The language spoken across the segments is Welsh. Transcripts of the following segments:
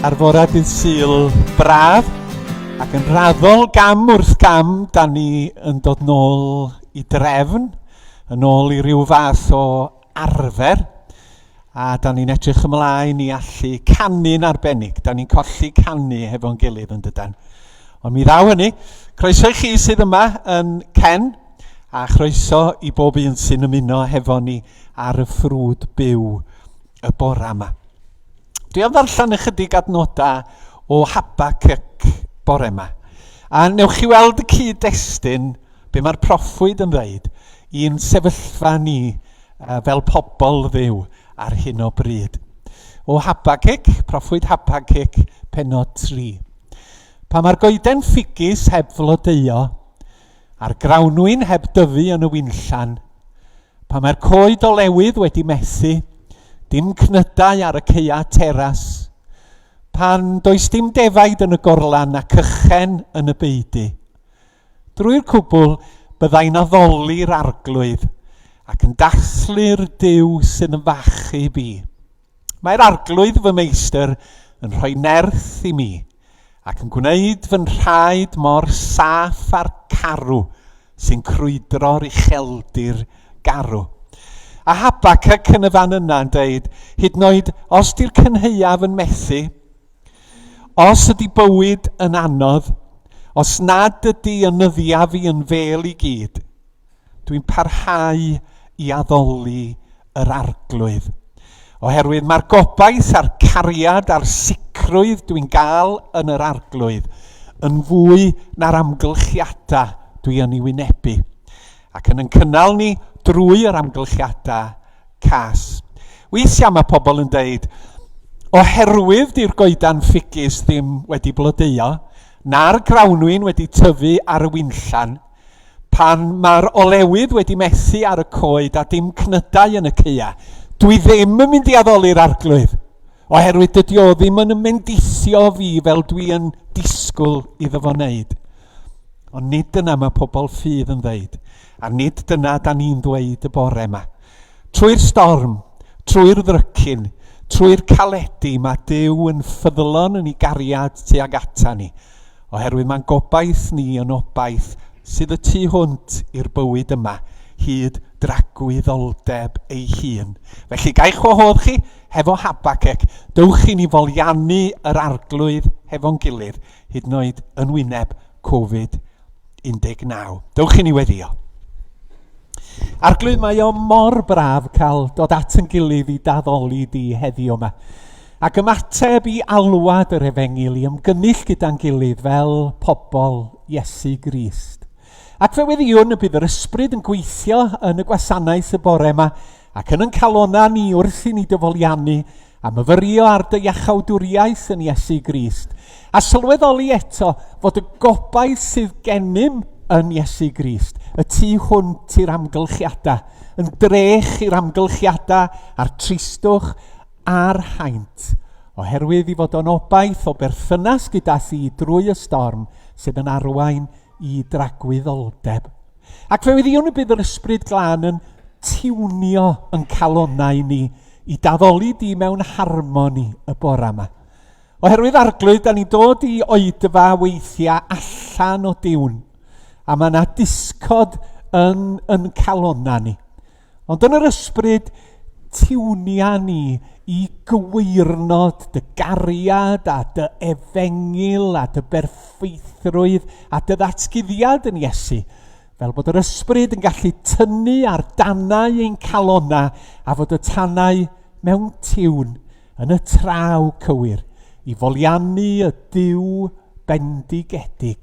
Ar fore dydd Sul braf ac yn raddol gam wrth gam da ni yn dod nôl i drefn, yn ôl i ryw fath o arfer a da ni'n edrych ymlaen i allu canu'n arbennig. Da ni'n colli canu hefo'n gilydd yn dydan. Ond mi ddaw hynny. Croeso i chi sydd yma yn Ken a chroeso i bob un sy'n ymuno hefo ni ar y ffrwd byw y bora yma. Dwi am ddarllen ychydig adnodau o Habacuc bore yma. A newch chi weld y cyd-destun, be mae'r proffwyd yn dweud, i'n sefyllfa ni fel pobl ddiw ar hyn o bryd. O Habacuc, proffwyd Habacuc, penod 3. Pa mae'r goeden ffigys heb flodeuo, a'r grawnwin heb dyfu yn y winllan, Pan mae'r coed olewydd wedi methu, dim cnydau ar y caeau teras, pan does dim defaid yn y gorlan a cychen yn y beudy. Drwy'r cwbl, byddai'n addoli'r arglwydd ac yn dathlu'r Duw sydd yn fachu fi. Mae'r Arglwydd fy Meistr yn rhoi nerth i mi, ac yn gwneud fy nhraed mor saff â'r carw sy'n crwydro'r ucheldir garw. A Habacuc yn y fan yna yn deud, hyd yn oed os di'r cynhaeaf yn methu, os ydy bywyd yn anodd, os nad ydy yn nyddiaf i yn fel i gyd, Dwi'n parhau i addoli yr Arglwydd. Oherwydd mae'r gobaith a'r cariad a'r sicrwydd dwi'n gael yn yr Arglwydd yn fwy na'r amgylchiadau dwi yn ei wynebu. Ac yn yn cynnal ni drwy yr amgylchiadau cas. Weithiau mae pobl yn deud, oherwydd di'r goedan ffigys ddim wedi blodeuo, na'r grawnwin wedi tyfu ar y winllan, Pan mae'r olewydd wedi methu ar y coed a dim cnydau yn y caeau, dwi ddim yn mynd i addoli'r arglwydd, oherwydd dydy o ddim yn ymendithio fi fel dwi yn disgwyl iddo fo wneud. Ond nid dyna mae pobl ffydd yn ddeud, a nid dyna da ni'n ddweud y bore yma. Trwy'r storm, trwy'r ddrycin, trwy'r caledi, mae Duw yn ffyddlon yn ei gariad tuag ata ni. Oherwydd mae'n gobaith ni yn obaith sydd y tu hwnt i'r bywyd yma, hyd dragwyddoldeb ei hun. Felly ga'i chwahodd chi hefo Habacuc, dewch i ni foliannu yr arglwydd hefo'n gilydd, hyd yn oed yn wyneb Covid-19. Dewch i ni weddio. Arglwydd, mae o mor braf cael dod at yn gilydd i daddoli di heddiw yma. Ac ymateb i alwad yr efengyl i ymgynnull gyda'n gilydd fel pobl Iesu Grist. Ac fe weddïwn y bydd yr ysbryd yn gweithio yn y gwasanaeth y bore yma ac yn yn calona ni wrth i ni dyfoliannu a myfyrio ar dy iachawdwriaeth yn Iesu Grist, a sylweddoli eto fod y gobaith sydd gennym yn Iesu Grist, y tu hwnt i'r amgylchiadau, yn drech i'r amgylchiadau a'r tristwch a'r haint, oherwydd i fod o'n obaith o berthynas gyda thi drwy y storm sydd yn arwain i dragwyddoldeb. Ac fe weddïwn y bydd yr Ysbryd Glân yn tiwnio yn calonnau ni i daddoli di mewn harmoni y bora yma. Oherwydd arglwydd, da ni'n dod i oedfa weithiau allan o diwn, a mae yna discod yn, yn calonna ni. Ond yn yr ysbryd, tiwnia ni i gyweirnod dy gariad a dy efengyl a dy berffeithrwydd a dy ddatguddiad yn Iesu, fel bod yr ysbryd yn gallu tynnu ar danau ein calonnau a fod y tanau mewn tiwn yn y traw cywir i foliannu y Duw bendigedig.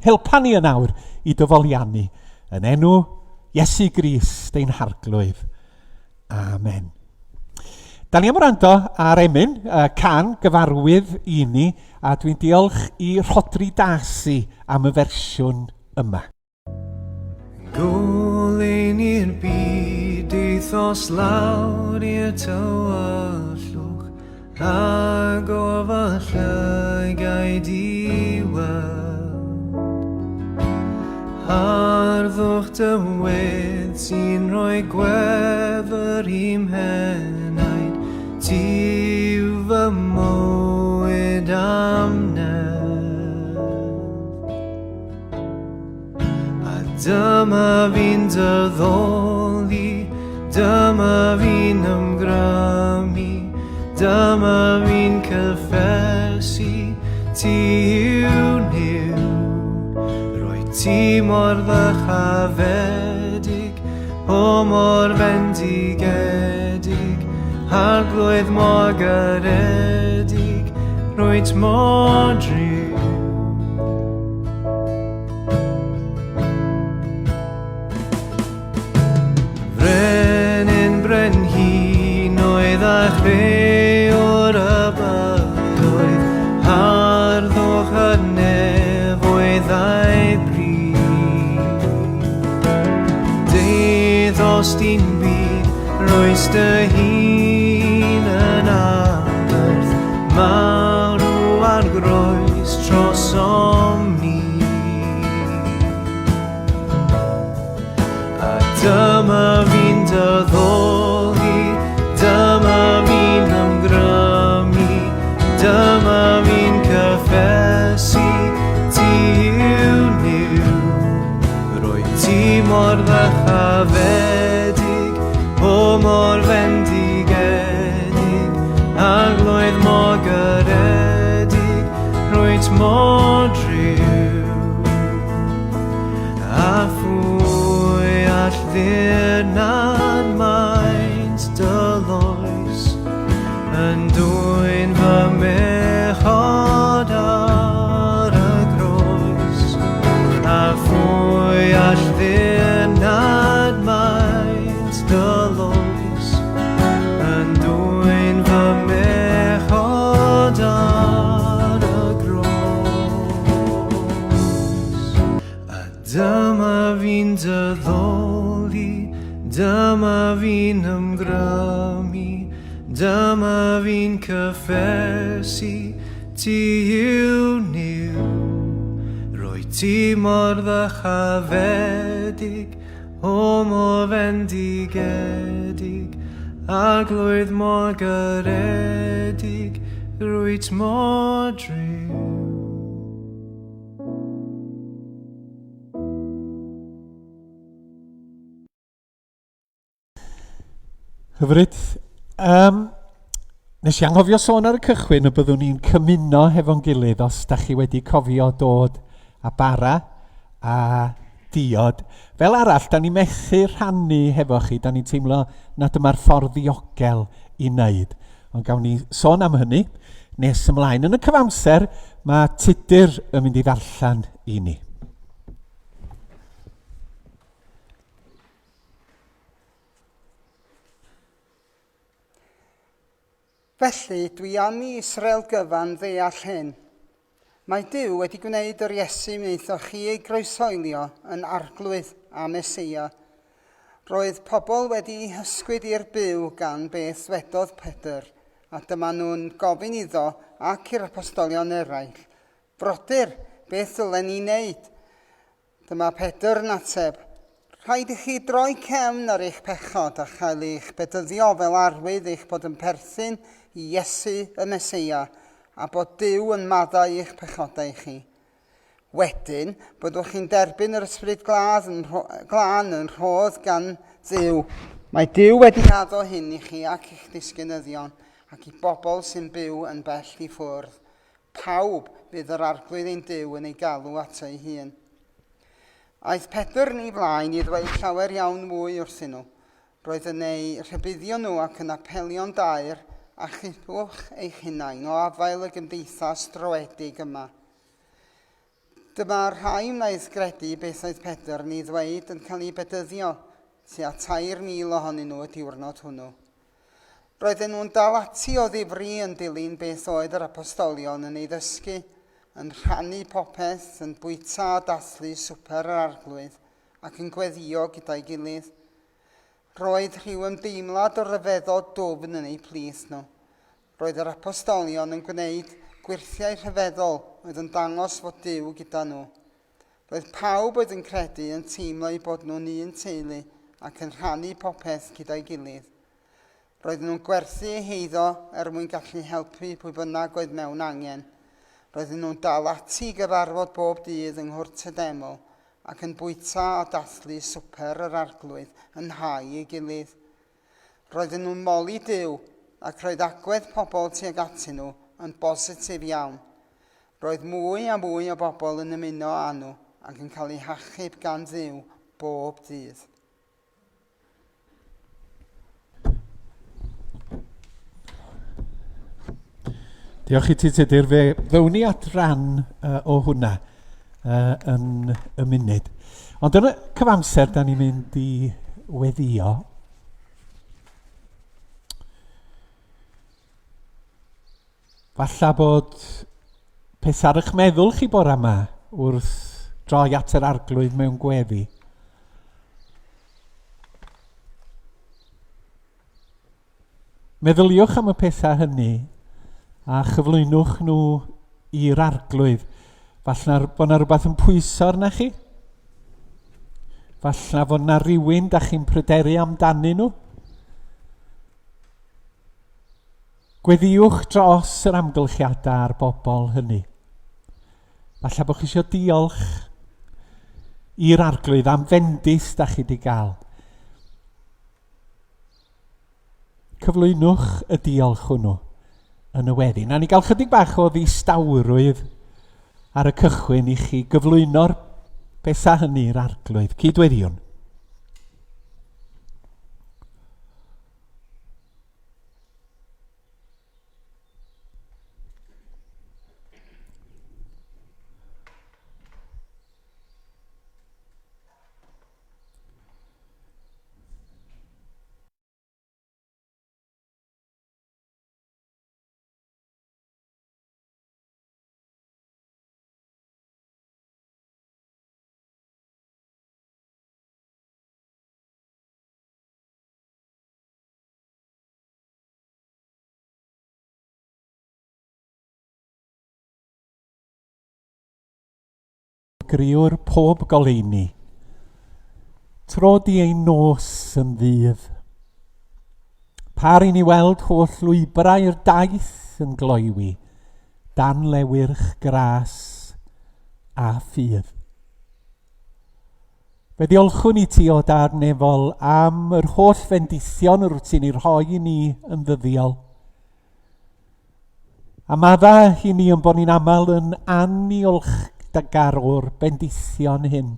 Helpa ni yn awr i dy foliannu yn enw Iesu Grist ein Harglwydd. Amen. Da ni am wrando ar emyn, uh, can gyfarwydd i ni, a dwi'n diolch i Rhodri Darcy am y fersiwn yma. Goleuni'r byd eithos lawr i'r tywyllwch Agor fy llygaid i weld Harddwch dy wedd sy'n rhoi gwefr i'm henaid Ti yw fy mywyd. dy dyma fi'n ymgrymu, dyma fi'n cyffesu, ti yw Nuw. Rwy ti mor ddychafedig, o mor fendigedig, arglwydd mor garedig, rwyt mor driw. Frenin brenhinoedd a chreor y bydoedd, harddwch y nefoedd a'i bryd. Deuddost i'n byd, roes dy hun yn aberth, marw ar groes trosom ni. A dyma fi'n dyddoli, dyma fi'n ymgrymu, dyma fi'n cyffesu, ti yw Nuw. Rwy ti mor ddychafedig, o mor fendigedig, arglwydd mor garedig, rwyt mor driw. A phwy all ddirnad maint dy loes yn dwyn fy mechod ar y groes? A phwy all ddirnad maint dy loes yn dwyn fy mechod ar y groes? A dyma fi'n dyddoli, dyma fi'n ymgrymu, dyma fi'n cyffesu, ti yw Nuw. Rwy ti mor ddychafedig, o mor fendigedig, arglwydd mor garedig, rwyt mor driw. Hyfryd. Um, nes i anghofio sôn ar y cychwyn y byddwn ni'n cymuno hefo'n gilydd os da chi wedi cofio dod a bara a diod. Fel arall, da ni methu rhannu hefo chi, da ni'n teimlo na dyma'r ffordd ddiogel i wneud. Ond gawn ni sôn am hynny nes ymlaen. Yn y cyfamser, mae Tudur yn mynd i ddarllen i ni. Felly, dwi am i Israel gyfan ddeall hyn. Mae Duw wedi gwneud yr Iesu wnaethoch chi ei groeshoelio yn Arglwydd a Meseia. Roedd pobl wedi'u hysgwyd i'r byw gan beth ddwedodd Pedr, a dyma nhw'n gofyn iddo ac i'r apostolion eraill, Brodyr, beth ddylen ni wneud? Dyma Pedr yn ateb, Rhaid i chi droi cefn ar eich pechod a chael eich bedyddio fel arwydd eich bod yn perthyn i Iesu y Meseia a bod Duw yn maddau eich pechodau chi. Wedyn, byddwch chi'n derbyn yr Ysbryd Glân yn, glân yn rhodd gan Dduw. Mae Duw wedi addo hyn i chi ac i'ch disgynyddion ac i bobl sy'n byw yn bell i ffwrdd, Pawb fydd yr Arglwydd ein Duw yn ei galw ato ei hun. Aeth Pedr yn ei flaen i ddweud llawer iawn mwy wrthyn nhw. Roedd yn eu rhybuddio nhw ac yn apelio'n daer, Achubwch eich hunain o afael y gymdeithas droedig yma. Dyma'r rhai wnaeth gredu beth oedd Pedr yn ei ddweud yn cael eu bedyddio, tua 3,000 ohonyn nhw y diwrnod hwnnw. Roedden nhw'n dal ati o ddifri yn dilyn beth oedd yr apostolion yn ei ddysgu, yn rhannu popeth, yn bwyta a dathlu swper yr Arglwydd, ac yn gweddïo gyda'i gilydd. Roedd rhyw ymdeimlad o ryfeddod dwfn yn eu plith nhw. Roedd yr apostolion yn gwneud gwyrthiau rhyfeddol oedd yn dangos fod Duw gyda nhw. Roedd pawb oedd yn credu yn teimlo eu bod nhw'n un teulu ac yn rhannu popeth gyda'i gilydd. Roedden nhw'n gwerthu eu heiddo er mwyn gallu helpu pwy bynnag oedd mewn angen. Roedden nhw'n dal ati i gyfarfod bob dydd yng nghwrt y deml ac yn bwyta a dathlu swper yr Arglwydd yn nhai ei gilydd. Roedden nhw'n moli Duw ac roedd agwedd pobl tuag atyn nhw yn bositif iawn. Roedd mwy a mwy o bobl yn ymuno â nhw ac yn cael eu hachub gan Dduw bob dydd. Diolch i ti Tudur, fe ddown ni at ran uh, o hwnna uh, yn y munud. Ond yn y cyfamser, da ni'n mynd i weddio. Falla bod peth ar eich meddwl chi bore yma wrth droi at yr arglwydd mewn gweddi. Meddyliwch am y pethau hynny a chyflwynwch nhw i'r arglwydd. Falle bod yna rhywbeth yn pwyso arna chi. Falle fod yna rhywun da chi'n pryderu amdanyn nhw. Gweddïwch dros yr amgylchiadau a'r bobl hynny. Falle bod chi eisiau diolch i'r arglwydd am fendith da chi wedi gael. Cyflwynwch y diolch hwnnw yn y weddi. Na ni gael chydig bach o ddistawrwydd ar y cychwyn i chi gyflwyno'r pethau hynny i'r arglwydd. Cydweddiwn. Griwr pob goleuni. Tro di ein nos yn ddydd. Par i ni weld holl lwybrau'r daith yn gloywi, dan lewyrch gras a ffydd. Fe ddiolchwn i ti o Dad nefol am yr holl fendithion yr wyt ti'n ei rhoi i ni yn ddyddiol. A madda i ni yn bod ni'n aml yn aniolchgar o'r bendithion hyn.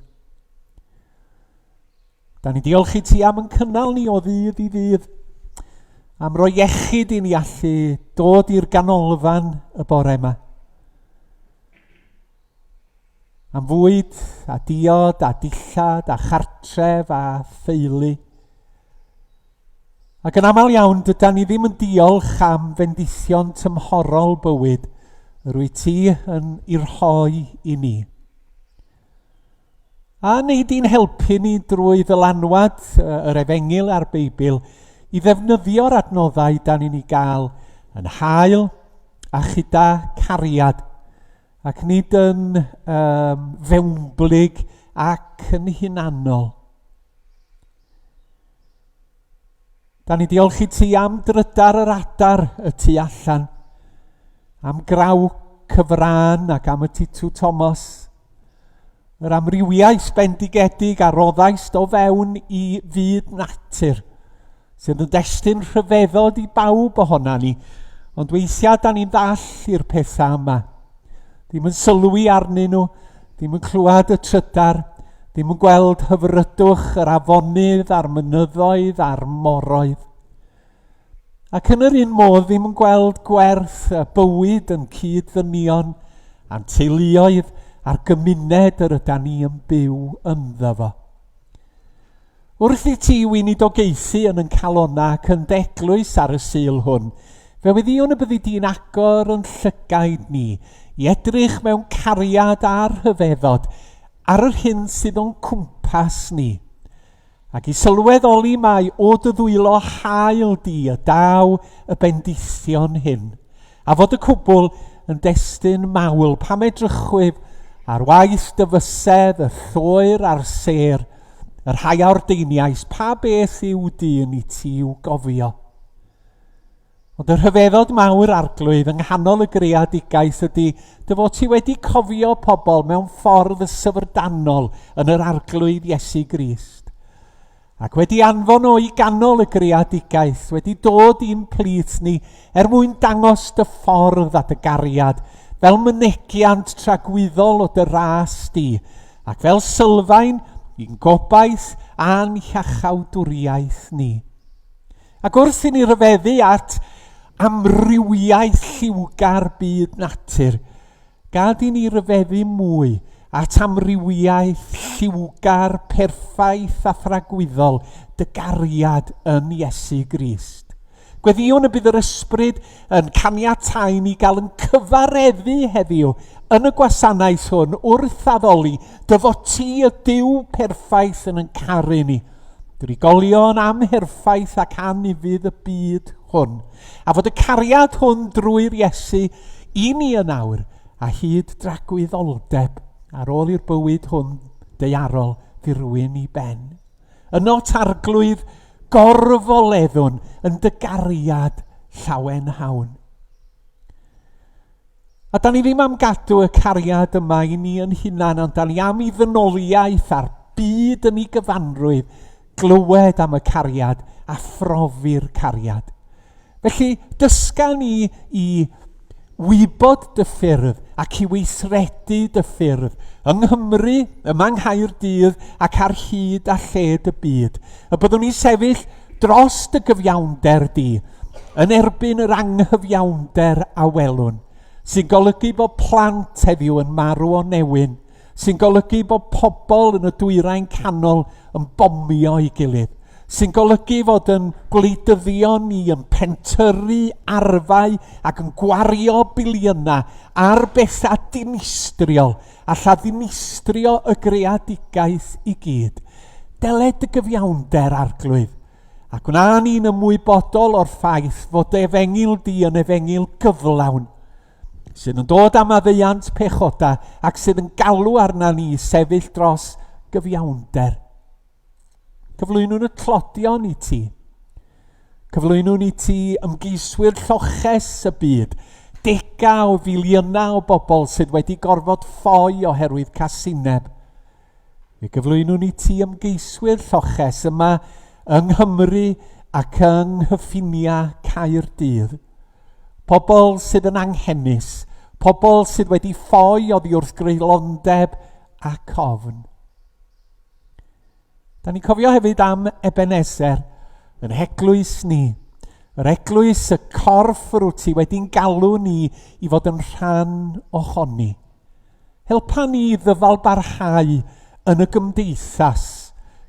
Da ni'n diolch i ti am yn cynnal ni o ddydd i ddydd, am roi iechyd i ni allu dod i'r ganolfan y bore yma. Am fwyd a diod a dillad a chartref a theulu. Ac yn aml iawn, dydan ni ddim yn diolch am fendithion tymhorol bywyd yr wyt ti yn ei rhoi i ni. A nei di'n helpu ni drwy ddylanwad yr Efengyl a'r Beibl i ddefnyddio'r adnoddau da ni'n ei gael yn hael a chyda cariad, ac nid yn um, fewnblyg ac yn hunanol. Da ni diolch i ti am drydar yr adar y tu allan, am graw cyfran ac am y titw Thomas, yr amrywiaeth bendigedig a roddaist o fewn i fyd natur, sydd yn destun rhyfeddod i bawb ohona ni, ond weithiau da ni'n ddall i'r pethau yma. Ddim yn sylwi arnyn nhw, ddim yn clywed y trydar, ddim yn gweld hyfrydwch yr afonydd a'r mynyddoedd a'r moroedd. Ac yn yr un modd ddim yn gweld gwerth y bywyd yn cyd-ddynion a'n teuluoedd a'r gymuned yr yda ni yn byw ynddo fo. Wrth i ti weinidogaethu yn yn calonnau ac yn d'eglwys ar y Sul hwn, fe weddïwn y byddi di'n agor yn llygaid ni i edrych mewn cariad a rhyfeddod ar yr hyn sydd o'n cwmpas ni, ac i sylweddoli mai o dy ddwylo hael di y daw y bendithion hyn. A fod y cwbl yn destun mawl, pam edrychwyf ar waith dy fysedd, y lloer a'r sêr, y rhai a ordeiniais, pa beth yw dyn i ti i'w gofio? Ond y rhyfeddod mawr arglwydd yng nghanol y greadigaeth ydy dy fod ti wedi cofio pobl mewn ffordd syfrdanol yn yr arglwydd Iesu Grist. Ac wedi anfon o i ganol y greadigaeth, wedi dod i'n plith ni er mwyn dangos dy ffordd a dy gariad, fel mynegiant tragwyddol o dy ras di, ac fel sylfaen i'n gobaith a'n hiachawdwriaeth ni. Ac wrth i ni ryfeddu at amrywiaeth lliwgar byd natur, gad i ni ryfeddu mwy at amrywiaeth lliwgar, perffaith a thragwyddol dy gariad yn Iesu Grist. Gweddïwn y bydd yr Ysbryd yn caniatáu ni gael yn cyfareddu heddiw yn y gwasanaeth hwn wrth addoli dy fod ti y Duw perffaith yn yn caru ni. Drigolion amherffaith ac anufudd y byd hwn, a fod y cariad hwn drwy'r Iesu i ni yn awr a hyd dragwyddoldeb ar ôl i'r bywyd hwn daearol ddirwyn i ben. Yno targlwydd gorfoleddwn yn dy gariad llawenhawn. A da ni ddim am gadw y cariad yma i ni yn hunan, ond da ni am i ddynoliaeth a'r byd yn ei gyfanrwydd glywed am y cariad a phrofi'r cariad. Felly, dysga ni i wybod dy ffyrdd ac i weithredu dy ffyrdd yng Nghymru, yma yng Nghaerdydd ac ar hyd a lled y byd. Y byddwn ni'n sefyll dros dy gyfiawnder di, yn erbyn yr anghyfiawnder a welwn, sy'n golygu bod plant heddiw yn marw o newyn, sy'n golygu bod pobl yn y dwyrain canol yn bomio ei gilydd, sy'n golygu fod yn gwleidyddion ni yn pentyrru arfau ac yn gwario biliynau ar bethau dinistriol alla ddinistrio y greadigaeth i gyd. Deled dy gyfiawnder, Arglwydd, a gwna ni'n ymwybodol o'r ffaith fod dy efengyl di yn efengyl gyflawn, sydd yn dod am maddeuant pechodau ac sydd yn galw arna ni i sefyll dros gyfiawnder. Cyflwynwn y tlodion i ti. Cyflwynwn i ti ymgeiswyr lloches y byd, degau o filiynau o bobl sydd wedi gorfod ffoi oherwydd casineb. Fe gyflwynwn i ti ymgeiswyr lloches yma yng Nghymru ac yng nghyffiniau Caerdydd. Pobl sydd yn anghenus, pobl sydd wedi ffoi oddi wrth greulondeb ac ofn. Da ni'n cofio hefyd am Ebenezer, yn heglwys ni. Yr eglwys, y corff yr wyt ti wedi'n galw ni i fod yn rhan ohoni. Helpa ni i ddyfal barhau yn y gymdeithas,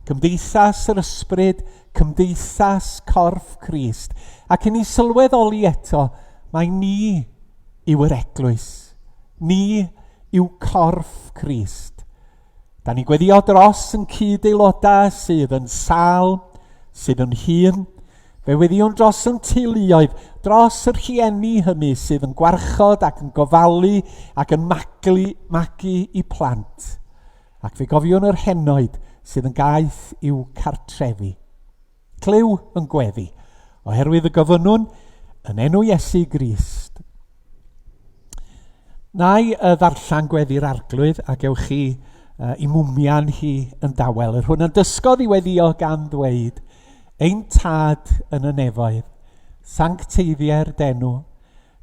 cymdeithas yr ysbryd, cymdeithas corff Crist, ac i ni sylweddoli eto, mae ni yw yr eglwys. Ni yw corff Crist. Da ni'n gweddio dros yn cyd-aelodau sydd yn sâl, sydd yn hŷn. Fe weddiwn dros yn teuluoedd, dros y rhieni hynny sydd yn gwarchod ac yn gofalu ac yn maglu, magu i plant. Ac fe gofiwn yr henoed sydd yn gaeth i'w cartrefi. Clyw yn gweddi, oherwydd y gofynnwn yn enw Iesu Grist. Na i ddarllen gweddi'r arglwydd a gewch chi i mwmian hi yn dawel. Yr hwn yn dysgodd i weddio gan ddweud, Ein tad yn y nefoedd, sancteiddier d'enw,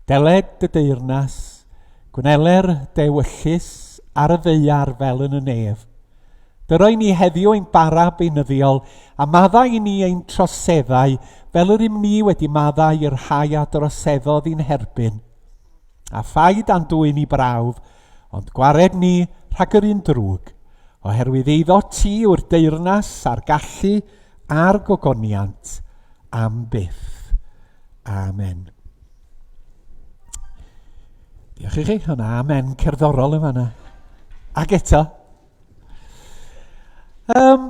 deled dy deyrnas, gwneler d'ewyllys ar y ddaear fel yn y nef. Dyro i ni heddiw ein bara beunyddiol, a maddau i ni ein troseddau, fel yr ym ni wedi maddau i'r rhai a droseddodd i'n herbyn. A phaid â'n dwyn i brawf, ond gwared ni rhag yr un drwg, oherwydd eiddo ti yw'r deyrnas a'r gallu a'r gogoniant am byth. Amen. Diolch i chi. Hwna amen cerddorol yn fanna. Ac eto, Um,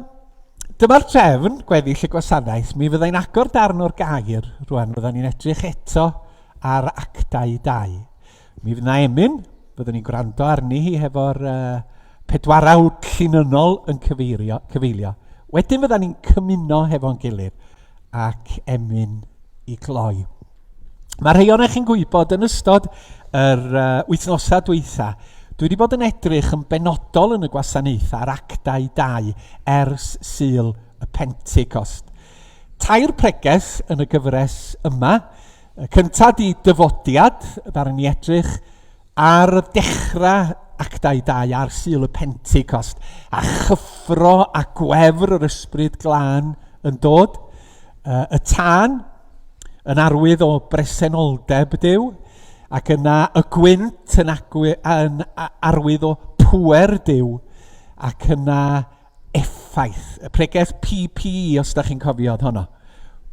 dyma'r trefn, gweddill y gwasanaeth. Mi fyddai'n agor darn o'r gair rwan. Fydda ni'n edrych eto ar actau 2. Mi fydd na emyn, byddwn ni'n gwrando arni hi hefo'r pedwarawd llinynnol yn cyfeirio, cyfeilio. Wedyn fydda ni'n cymuno hefo'n gilydd ac emyn i gloi. Mae rhai ohonoch chi'n gwybod yn ystod yr wythnosau dwytha, dwi wedi bod yn edrych yn benodol yn y gwasanaethau ar Actau 2 ers Sul y Pentecost. Tair pregeth yn y gyfres yma. Y cyntaf di dyfodiad, ddaru ni edrych ar dechrau Actau 2 ar Sul y Pentecost, a chyffro a gwefr yr Ysbryd Glân yn dod. Y tân, yn arwydd o bresenoldeb Duw, ac yna y gwynt yn, agwy, yn arwydd o pŵer Duw, ac yna effaith. Y pregeth PPE, os da chi'n cofio oedd honno.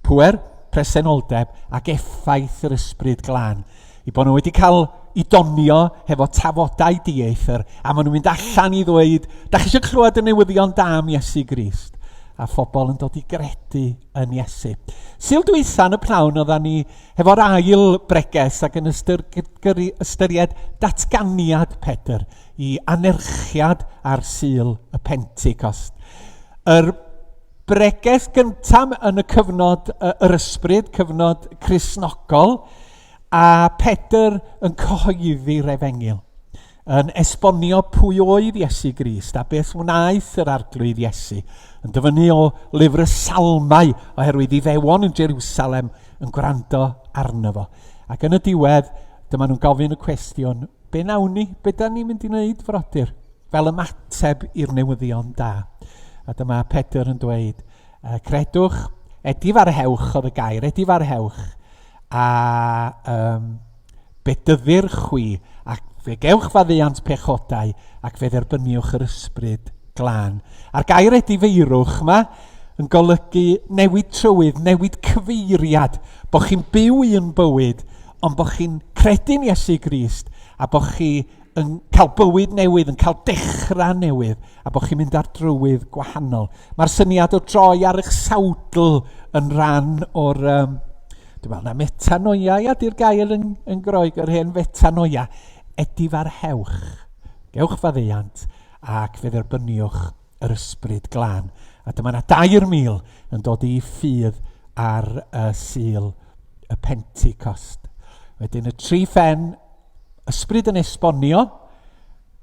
Pŵer, presenoldeb ac effaith yr ysbryd glân. I bod nhw wedi cael i donio hefo tafodau dieithr, a maen nhw'n mynd allan i ddweud, da chi eisiau clywed y newyddion da am Iesu Grist? A phobl yn dod i gredu yn Iesu. Sul dwytha yn y pnawn oedda ni hefo'r ail bregeth ac yn ystyr, ystyried datganiad Pedr i anerchiad ar Sul y Pentecost. Yr bregeth gyntaf yn y cyfnod yr ysbryd, cyfnod Cristnogol, a Pedr yn cyhoeddi'r efengyl, yn esbonio pwy oedd Iesu Grist a beth wnaeth yr Arglwydd Iesu, yn dyfynnu o lyfr y Salmau oherwydd Iddewon yn Jerusalem yn gwrando arno fo. Ac yn y diwedd, dyma nhw'n gofyn y cwestiwn, be nawn ni? Be da ni'n mynd i wneud, frodyr? Fel ymateb i'r newyddion da. A dyma Pedr yn dweud, credwch, edifarhewch oedd y gair, edifarhewch, a um, bedyddir chwi, ac fe gewch faddeuant pechodau, ac fe dderbyniwch yr ysbryd glân. A'r gair edifeirwch yma yn golygu newid trywydd, newid cyfeiriad, bod chi'n byw un bywyd, ond bod chi'n credu'n Iesu Grist, a bod chi yn cael bywyd newydd, yn cael dechrau newydd, a bod chi'n mynd ar drywydd gwahanol. Mae'r syniad o droi ar eich sawdl yn rhan o'r... Um, dwi'n meddwl na metanoia, ia, di'r gair yn, yn Groeg, yr hen fetanoia. Edifarhewch, gewch faddeuant, ac fe dderbyniwch yr ysbryd glân. A dyma na 3,000 yn dod i ffydd ar y Sul y Pentecost. Wedyn y tri phen Ysbryd yn esbonio,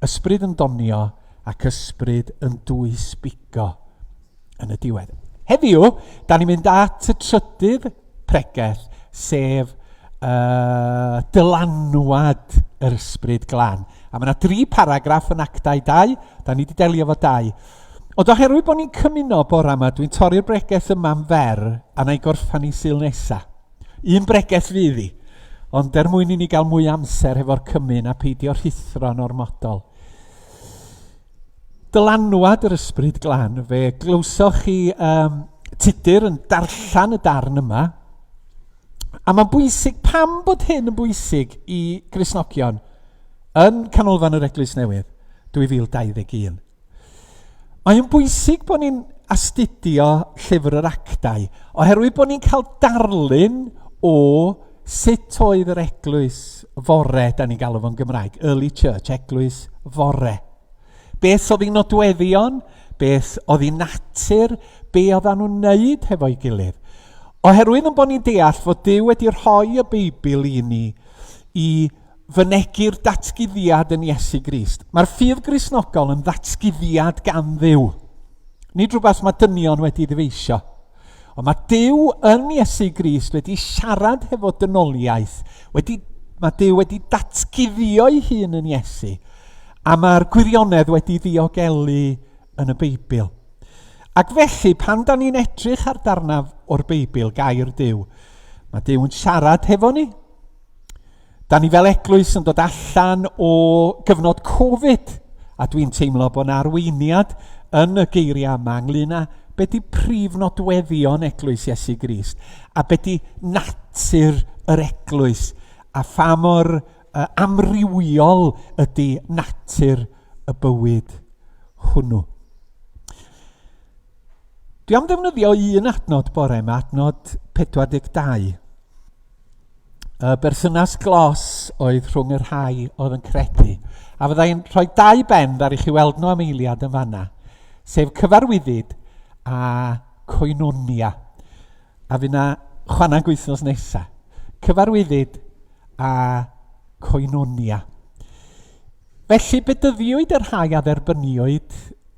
ysbryd yn donio ac ysbryd yn dwysbigo yn y diwedd. Heddiw, da ni'n mynd at y trydydd pregeth, sef uh, dylanwad yr ysbryd glân. A mae yna dri paragraff yn Actau 2, da ni wedi delio efo dau. Ond oherwydd bod ni'n cymuno bore yma, dwi'n torri'r bregeth yma'n fer a na i gorffan i Sul nesaf. Un bregeth fydd hi, ond er mwyn i ni gael mwy amser hefo'r cymun a peidio rhuthro'n ormodol. Dylanwad yr Ysbryd Glân, fe glywsoch chi um, Tudur yn darllen y darn yma, a mae'n bwysig, pam bod hyn yn bwysig i Gristnogion yn Canolfan yr Eglwys Newydd 2021? Mae'n bwysig bod ni'n astudio llyfr yr actau, oherwydd bod ni'n cael darlun o sut oedd yr eglwys fore, da ni'n galw fo'n Gymraeg, early church, eglwys fore. Beth oedd ei nodweddion, beth oedd ei natur, be oedden nhw'n wneud hefo'i gilydd. Oherwydd yn bod ni'n deall fod Duw wedi rhoi y Beibl i ni i fynegi'r datguddiad yn Iesu Grist. Mae'r ffydd Gristnogol yn ddatguddiad gan Dduw. Nid rhywbeth mae dynion wedi ddyfeisio. Ond mae Duw yn Iesu Grist wedi siarad hefo dynoliaeth, wedi, mae Duw wedi datguddio'i hun yn Iesu, a mae'r gwirionedd wedi ddiogelu yn y Beibl. Ac felly, pan da ni'n edrych ar darnaf o'r Beibl, gair Duw, mae Duw yn siarad hefo ni, Da ni fel eglwys yn dod allan o gyfnod Covid, a dwi'n teimlo bod yna arweiniad yn y geiriau yma ynglyn â be di prif nodweddion eglwys Iesu Grist, a be di natur yr eglwys, a pha mor uh, amrywiol ydy natur y bywyd hwnnw. Dwi am ddefnyddio un adnod bore yma, adnod 42. Y berthynas glos oedd rhwng y rhai oedd yn credu. A fyddai'n rhoi dau ben ddar i chi weld nhw am eiliad yn fanna, sef cyfarwyddyd a koinonia. A fydd na chwanag wythnos nesaf. Cyfarwyddyd a koinonia. Felly bedyddiwyd y rhai a dderbyniwyd,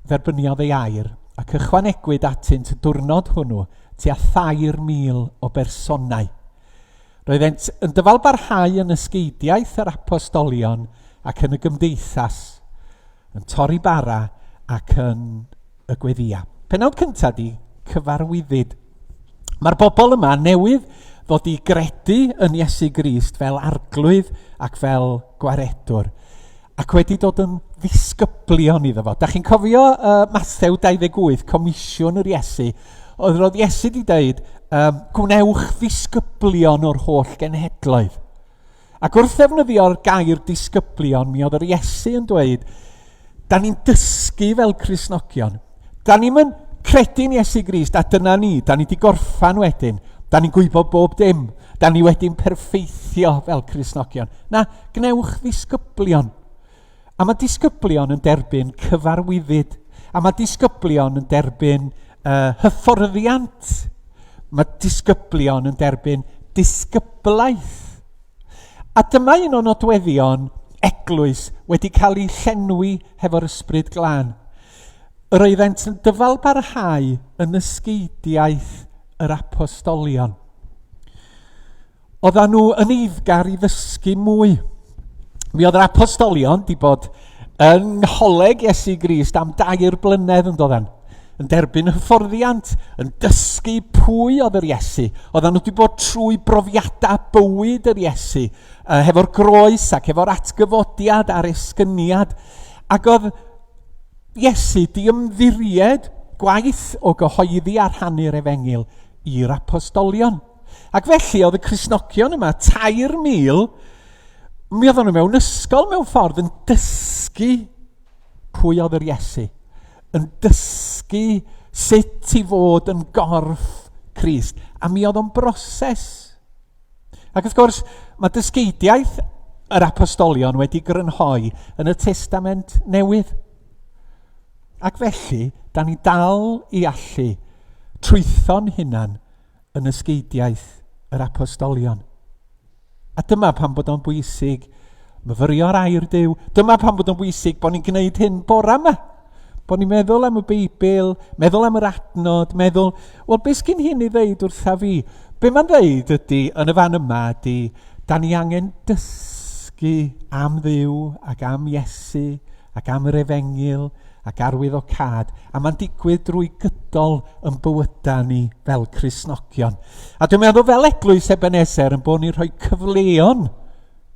dderbyniodd ei air, ac ychwanegwyd atynt y diwrnod hwnnw tua 3,000 o bersonau. Roeddent yn dyfalbarhau yn ysgeidiaeth yr apostolion ac yn y gymdeithas, yn torri bara ac yn y gweddïau. Pennawd cyntaf di cyfarwyddyd. Mae'r bobl yma newydd ddod i gredu yn Iesu Grist fel arglwydd ac fel gwaredwr, ac wedi dod yn ddisgyblion iddo fo. Da chi'n cofio Mathew 28, comisiwn yr Iesu, oedd roedd Iesu wedi dweud, gwnewch ddisgyblion o'r holl genhedloedd. Ac wrth ddefnyddio'r gair disgyblion, mi oedd yr Iesu yn dweud, da ni'n dysgu fel Cristnogion. Da ni'n mynd credu'n Iesu Grist, a dyna ni, da ni wedi gorffan wedyn. Da ni'n gwybod bob dim. Da ni wedi'n perffeithio fel Cristnogion. Na, gwnewch ddisgyblion. A mae disgyblion yn derbyn cyfarwyddyd. A mae disgyblion yn derbyn hyfforddiant. Mae disgyblion yn derbyn disgyblaeth. A dyma un o nodweddion eglwys wedi cael ei llenwi hefo'r ysbryd glân. Yr oeddent yn dyfalbarhau yn ysgeidiaeth yr apostolion. Oeddan nhw yn eiddgar i ddysgu mwy. Mi oedd yr apostolion di bod yng ngholeg Iesu Grist am dair blynedd yn doddan, yn derbyn hyfforddiant, yn dysgu pwy oedd yr Iesu. Oeddan nhw wedi bod trwy brofiadau bywyd yr Iesu, hefo'r groes ac hefo'r atgyfodiad a'r esgyniad. Ac oedd Iesu di ymddiried gwaith o gyhoeddi a rhannu'r efengyl i'r apostolion. Ac felly oedd y Cristnogion yma, 3,000, mi oedden nhw mewn ysgol mewn ffordd yn dysgu pwy oedd yr Iesu, yn dysgu sut i fod yn gorff Crist. A mi oedd o'n broses. Ac wrth gwrs, mae dysgeidiaeth yr apostolion wedi grynhoi yn y Testament Newydd. Ac felly, da ni dal i allu trwytho'n hunan yn ysgeidiaeth yr apostolion. A dyma pam bod o'n bwysig myfyrio ar air Duw. Dyma pam bod o'n bwysig bod ni'n gwneud hyn bora yma. Bod ni'n meddwl am y Beibl, meddwl am yr adnod, meddwl, wel, beth sgyn hyn i ddeud wrtha fi? Be mae'n ddeud ydy, yn y fan yma, ydy, da ni angen dysgu am Dduw ac am Iesu ac am yr efengyl ac arwyddocâd, a mae'n digwydd drwy gydol yn bywydau ni fel Cristnogion. A dwi'n meddwl fel Eglwys Ebenezer yn bod ni'n rhoi cyfleon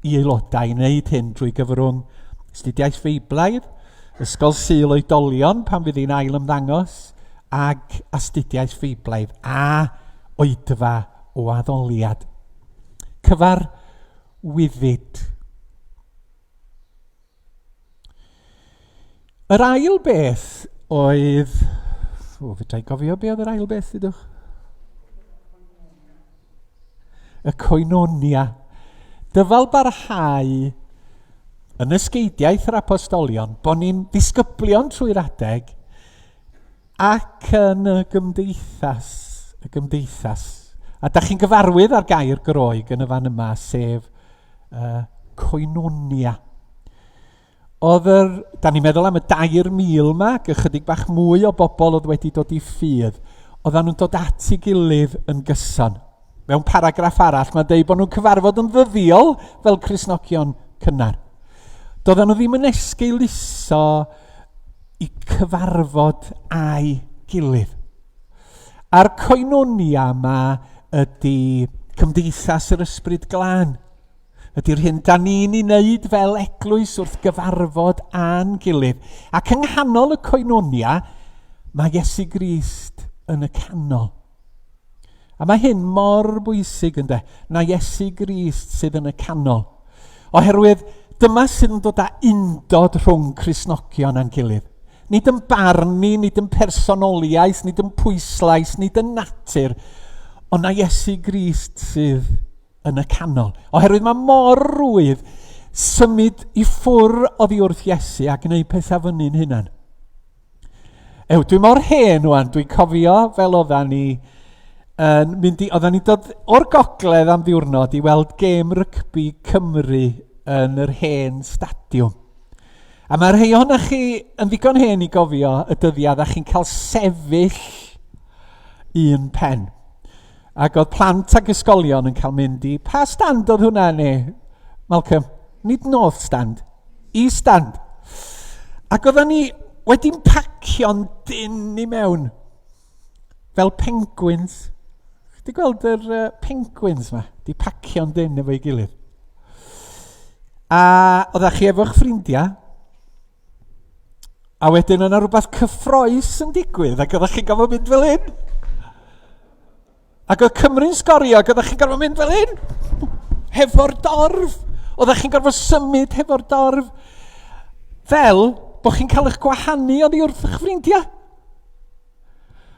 i aelodau i wneud hyn drwy gyfrwng astudiaeth Feiblaidd, Ysgol Sul Oedolion pan fydd hi'n ail ymddangos, ag astudiaeth Feiblaidd a oedfa o addoliad. Cyfarwyddyd. Yr ail beth oedd... O, fedra i gofio be oedd yr ail beth, dydwch? Y koinonia. Dyfal barhau yn ysgeidiaeth yr apostolion, bod ni'n ddisgyblion trwy'r adeg, ac yn y gymdeithas, y gymdeithas. A da chi'n gyfarwydd â'r gair Groeg yn y fan yma, sef koinonia. Oedd yr, da ni'n meddwl am y 3,000 yma, ac ychydig bach mwy o bobl oedd wedi dod i ffydd, oedden nhw'n dod at ei gilydd yn gyson. Mewn paragraff arall, mae'n dweud bod nhw'n cyfarfod yn ddyddiol fel Cristnogion cynnar. Doedden nhw ddim yn esgeuluso i cyfarfod â'i gilydd. A'r koinonia yma ydy cymdeithas yr ysbryd glân. Ydy'r hyn da ni'n ei wneud fel eglwys wrth gyfarfod â'n gilydd. Ac yng nghanol y koinonia, mae Iesu Grist yn y canol. A mae hyn mor bwysig ynde, na Iesu Grist sydd yn y canol. Oherwydd dyma sydd yn dod â undod rhwng Cristnogion a'n gilydd. Nid yn barn ni, nid yn personoliaeth, nid yn pwyslais, nid yn natur, ond na Iesu Grist sydd yn y canol. Oherwydd mae mor rwydd symud i ffwr oddi wrth Iesu a gwneud pethau fyny'n hunan. Ew, dwi mor hen wan, dwi'n cofio fel oeddan ni yn mynd i... Oedden ni'n dod o'r gogledd am ddiwrnod i weld gêm rygbi Cymru yn yr hen stadiwm. A mae rhai ohonoch chi yn ddigon hen i gofio y dyddiad a chi'n cael sefyll un pen. Ac oedd plant ag ysgolion yn cael mynd i... Pa stand oedd hwnna neu, Malcolm? Nid North Stand. East Stand. Ac oedden ni wedi'n pacio'n dyn i mewn. Fel penguins. Chdi gweld yr uh, penguins ma? Di pacio'n dyn efo'i gilydd. A oeddech chi efo'ch ffrindiau, a wedyn yna rhywbeth cyffroes yn digwydd, ac oeddech chi'n gofod mynd fel hyn. Ac oedd Cymru'n sgorio, ac oeddech chi'n gorfod mynd fel hyn. Hefo'r dorf. Oeddech chi'n gorfod symud hefo'r dorf. Fel bod chi'n cael eich gwahanu oddi wrth eich ffrindiau.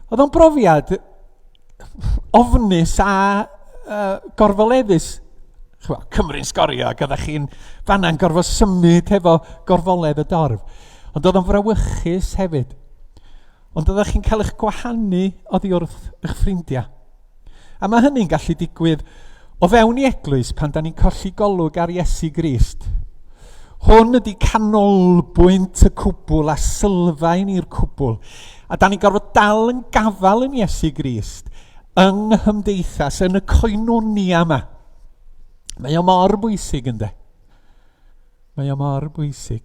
Oedd o'n brofiad ofnus a uh, gorfoleddus. Chwa, Cymru'n sgorio ac oeddech chi'n fanna'n gorfod symud hefo gorfoledd y dorf. Ond oedd o'n frawychus hefyd. Ond oeddech chi'n cael eich gwahanu oddi wrth eich ffrindiau. A mae hynny'n gallu digwydd o fewn i eglwys pan da ni'n colli golwg ar Iesu Grist. Hwn ydy canolbwynt y cwbl a sylfaen i'r cwbl. A da ni'n gorfod dal yn gafael yn Iesu Grist yng nghymdeithas, yn y coenonia yma. Mae o mor bwysig ynddo. Mae o mor bwysig.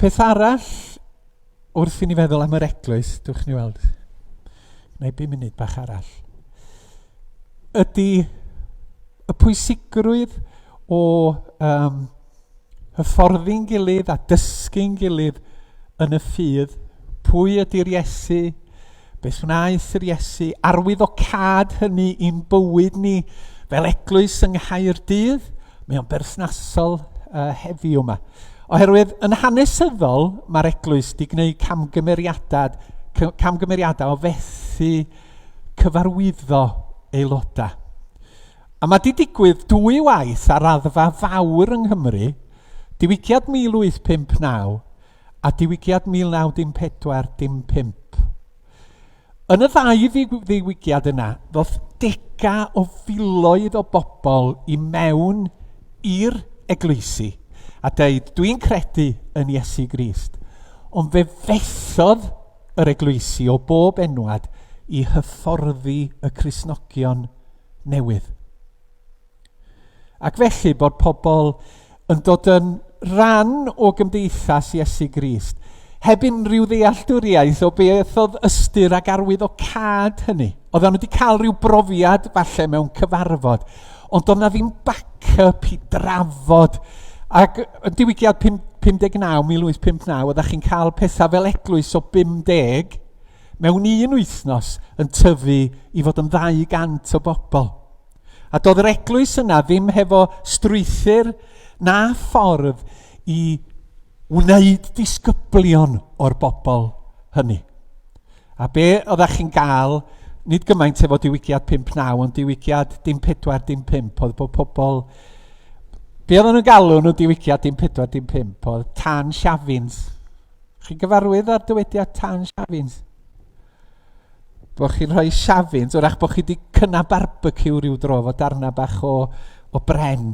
Peth arall, wrth i ni feddwl am yr eglwys, dwch ni weld, neu bum munud bach arall, ydy y pwysigrwydd o um, hyfforddi'n gilydd a dysgu'n gilydd yn y ffydd. Pwy ydy'r Iesu? Beth wnaeth yr Iesu? Arwyddocâd hynny i'n bywyd ni fel eglwys yng Nghaerdydd? Mae o'n berthnasol uh, heddiw yma. Oherwydd yn hanesyddol, mae'r eglwys wedi gwneud camgymeriadau, camgymeriadau o fethu cyfarwyddo aelodau. A mae wedi digwydd dwy waith ar raddfa fawr yng Nghymru, diwygiad 1859 a diwygiad 1914 5. Yn y ddau ddiwygiad yna, ddoth dega o filoedd o bobl i mewn i'r eglwysi a deud, dwi'n credu yn Iesu Grist. Ond fe fethodd yr eglwysi o bob enwad i hyfforddi y Cristnogion newydd. Ac felly bod pobl yn dod yn rhan o gymdeithas Iesu Grist, heb unrhyw ddealltwriaeth o beth oedd ystyr ac arwyddocâd hynny. Oedden nhw wedi cael rhyw brofiad falle mewn cyfarfod, ond oedd na ddim backup i drafod. Ac yn diwygiad 59, 1859, oeddech chi'n cael pethau fel eglwys o 50 mewn un wythnos yn tyfu i fod yn 200 o bobl. A doedd yr eglwys yna ddim hefo strwythur na ffordd i wneud disgyblion o'r bobl hynny. A be oeddech chi'n gael, nid gymaint efo diwygiad 5-9, ond diwygiad dim 4, dim 5, oedd bod pobl... Be oedden nhw'n galw nhw diwygiad dim 4, dim 5, oedd tan siafins. Chi'n gyfarwydd â'r dywediad tan siafins? Bod chi'n rhoi siafins, wrach bod chi wedi cynnau barbeciw rhyw dro efo darnau bach o, o bren.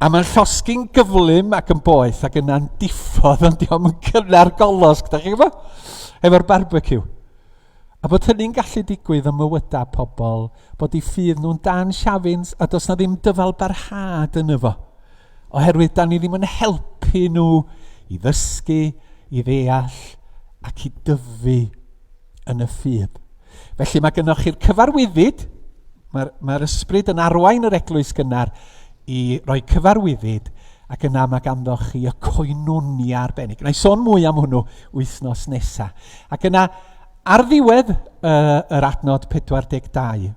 A mae'n llosgi'n gyflym ac yn boeth ac yna'n diffodd ond diolch yn cynnar golosg, da chi'n gwybod? Efo'r barbeciw. A bod hynny'n gallu digwydd ym mywydau pobl, bod eu ffydd nhw'n dan siafins a does na ddim dyfal barhad yn efo. Oherwydd da ni ddim yn helpu nhw i ddysgu, i ddeall ac i dyfu yn y ffydd. Felly mae gennych chi'r cyfarwyddyd, mae'r mae ysbryd yn arwain yr eglwys gynnar i roi cyfarwyddyd, ac yna mae ganddo chi y coenonia arbennig. Na i sôn mwy am hwnnw wythnos nesaf. Ac yna, ar ddiwedd uh, yr adnod 42,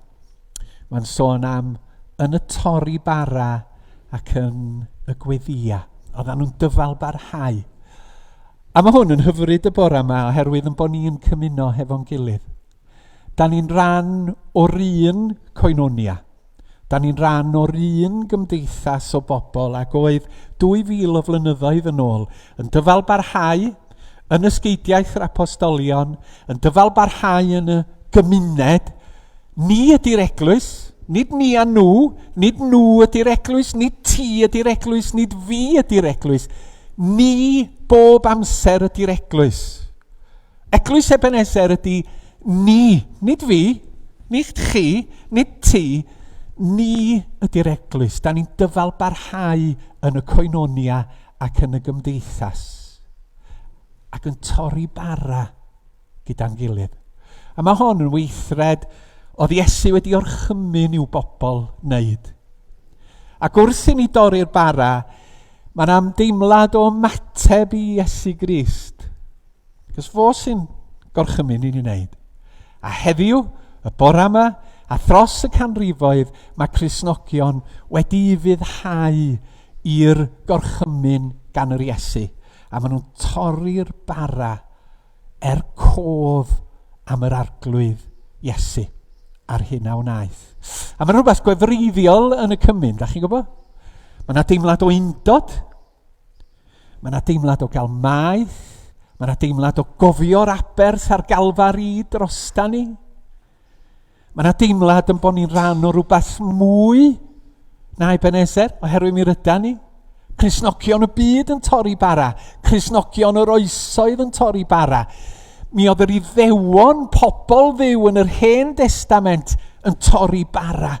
Mae'n sôn am yn y torri bara ac yn y gweddia. Oedden nhw'n dyfal barhau. A mae hwn yn hyfryd y bore yma oherwydd yn bod ni'n cymuno hefo'n gilydd. Da ni'n rhan o'r un coenonia. Da ni'n rhan o'r un gymdeithas o bobl ac oedd 2000 o flynyddoedd yn ôl yn dyfal barhau, yn ysgeidiaeth yr apostolion, yn dyfal barhau yn y gymuned. Ni ydy'r eglwys, nid ni a nhw, nid nhw ydy'r eglwys, nid ti ydy'r eglwys, nid fi ydy'r eglwys. Ni bob amser ydy'r eglwys. Eglwys Ebenezer ydy ni, nid fi, nid chi, nid ti, ni ydy'r eglwys. Da ni'n dyfal barhau yn y koinonia ac yn y gymdeithas ac yn torri bara gyda'n gilydd. A mae hon yn weithred oedd Iesu wedi orchymyn i'w bobl wneud. Ac wrth i ni dorri'r bara, mae'n amdeimlad o ymateb i Iesu Grist. Cos fo sy'n gorchymyn i ni wneud. A heddiw, y bora yma, a thros y canrifoedd, mae Cristnogion wedi ufuddhau i'r gorchymyn gan yr Iesu. A maen nhw'n torri'r bara er cof am yr arglwydd Iesu a'r hyn a wnaeth. A mae'n rhywbeth gwefreiddiol yn y cymun, da chi'n gwybod? Mae yna deimlad o undod. Mae yna deimlad o gael maeth, mae yna deimlad o gofio'r aberth a'r galfari drosta ni. Mae yna deimlad yn bod ni'n rhan o rhywbeth mwy na Ebenezer, oherwydd mi ryda ni. Cristnogion y byd yn torri bara, Cristnogion yr oesoedd yn torri bara. Mi oedd yr Iddewon, pobl ddiw yn yr Hen Destament, yn torri bara.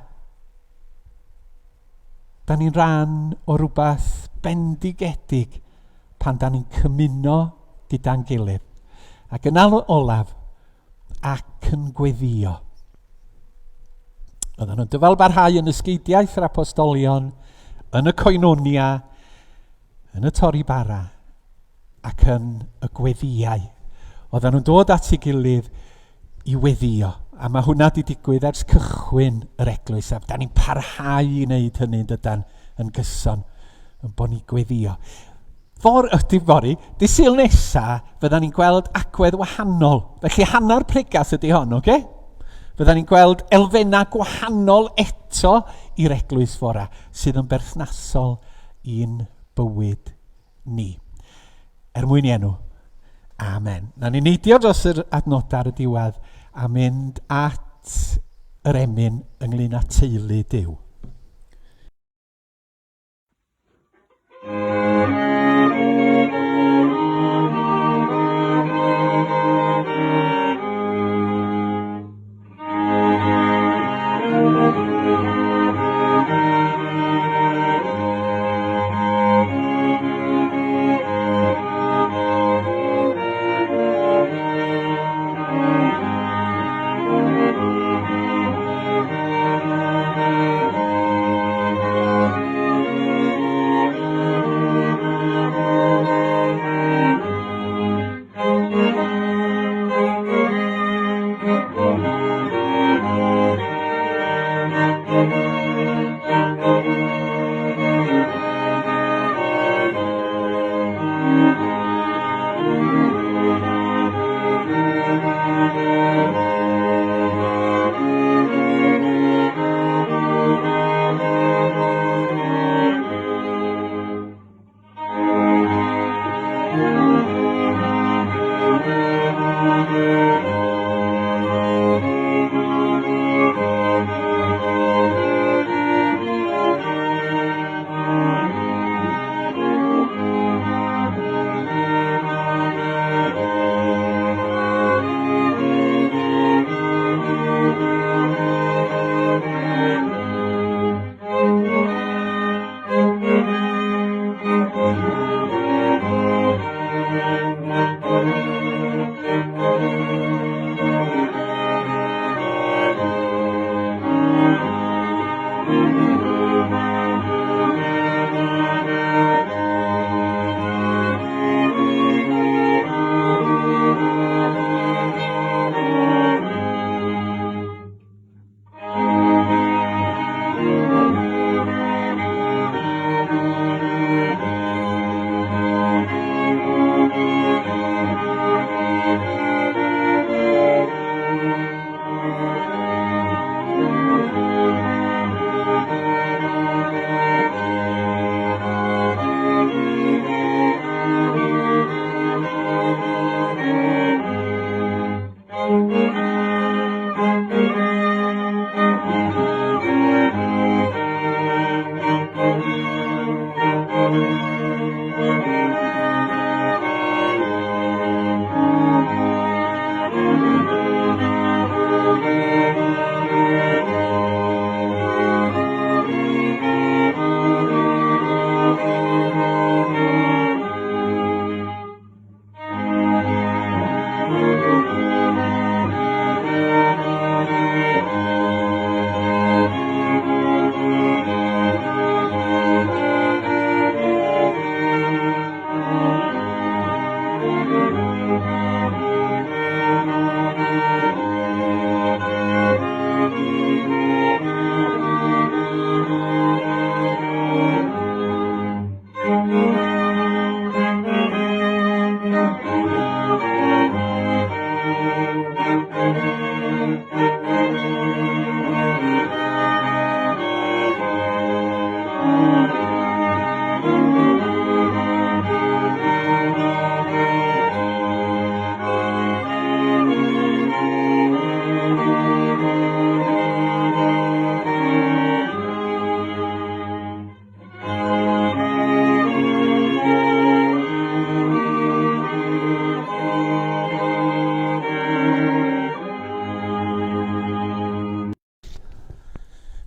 Da ni'n rhan o rhywbeth bendigedig pan da ni'n cymuno gyda'n gilydd. Ac yn olaf, ac yn gweddio. Oedden nhw'n dyfal barhau yn ysgeidiaeth yr apostolion, yn y koinonia, yn y torri bara, ac yn y gweddïau. Oedden nhw'n dod at ei gilydd i weddio. A mae hwnna wedi digwydd ers cychwyn yr eglwys. A da ni'n parhau i wneud hynny yn dydan yn gyson, yn bod ni'n gweddio. For, ydy fory, dy Sul nesa, fydda ni'n gweld agwedd wahanol. Felly hanner pregath ydy hon, oce? Okay? Fydda ni'n gweld elfennau gwahanol eto i'r eglwys fora, sydd yn berthnasol i'n bywyd ni. Er mwyn i enw. Amen. Na ni neidio dros yr adnodau ar y diwedd a mynd at yr emyn ynglyn â teulu Duw.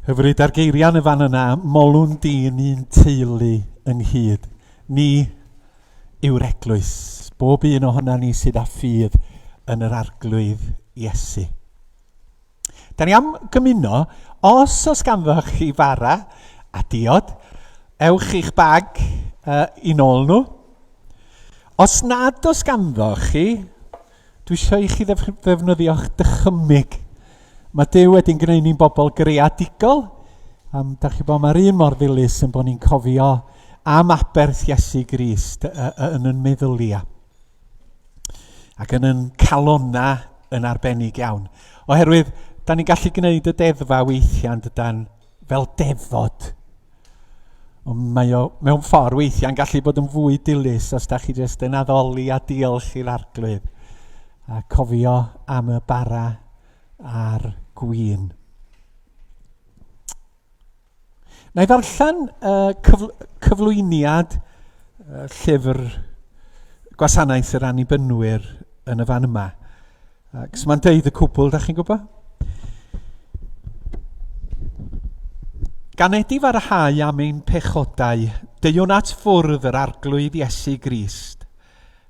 Hyfryd a'r geiriau yn y fan yna, molwn dyn un teulu ynghyd. Ni yw'r eglwys, bob un ohono ni sydd â ffydd yn yr Arglwydd Iesu. Da ni am gymuno, os oes ganddoch chi fara a diod, ewch i'ch bag uh, i nôl nhw. Os nad oes ganddoch chi, Dwi eisiau i chi ddefnyddio'ch dychymyg. Mae Duw wedi'n gwneud ni'n bobl greadigol. Am, da chi bod, mae'r un mor ddilys yn bod ni'n cofio am aberth Iesu Grist yn yn meddyliau. Ac yn yn calona yn arbennig iawn. Oherwydd, da ni'n gallu gwneud y deddfa weithiau yn dydan fel defod. Ond mae o mewn ffordd weithiau'n gallu bod yn fwy dilys os da chi jyst yn addoli a diolch i'r arglwydd a cofio am y bara a'r gwin. Na i ddarllen uh, cyfl cyflwyniad uh, llyfr gwasanaeth yr Annibynwyr yn y fan yma. Ac mae'n deud y cwbl, da chi'n gwybod? Gan edifarhau am ein pechodau, deuwn at fwrdd yr Arglwydd Iesu Grist,